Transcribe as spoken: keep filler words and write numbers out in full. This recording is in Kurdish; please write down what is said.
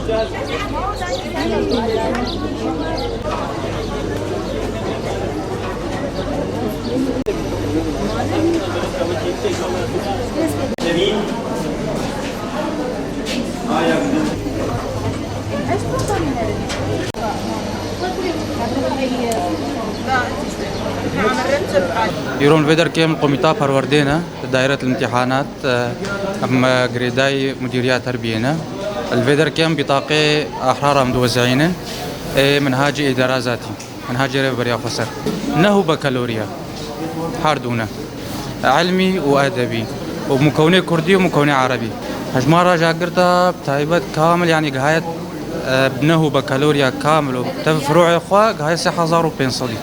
Îro li vê derkê em li Komîta Perwerdê ne, li Daîret el-Îmtîhanat, em girêdayî Mudîriya Terbiyê ne. Li vê derkê em bîtaqê ehrara em diwezînin, ê minhacê îdara zatî. Minhacê Rêveberiya Xweser. Neh û bakalorya. Her du ne. Ilmî û edebî. Û mukewnê kurdî û mukewnê erebî. Hejmara şagirta bi taybet kamil, yanî gihaye, e, neh û bakalorya kamil û tev furu'ê xwe gihaye sê hezar û pênc sedî.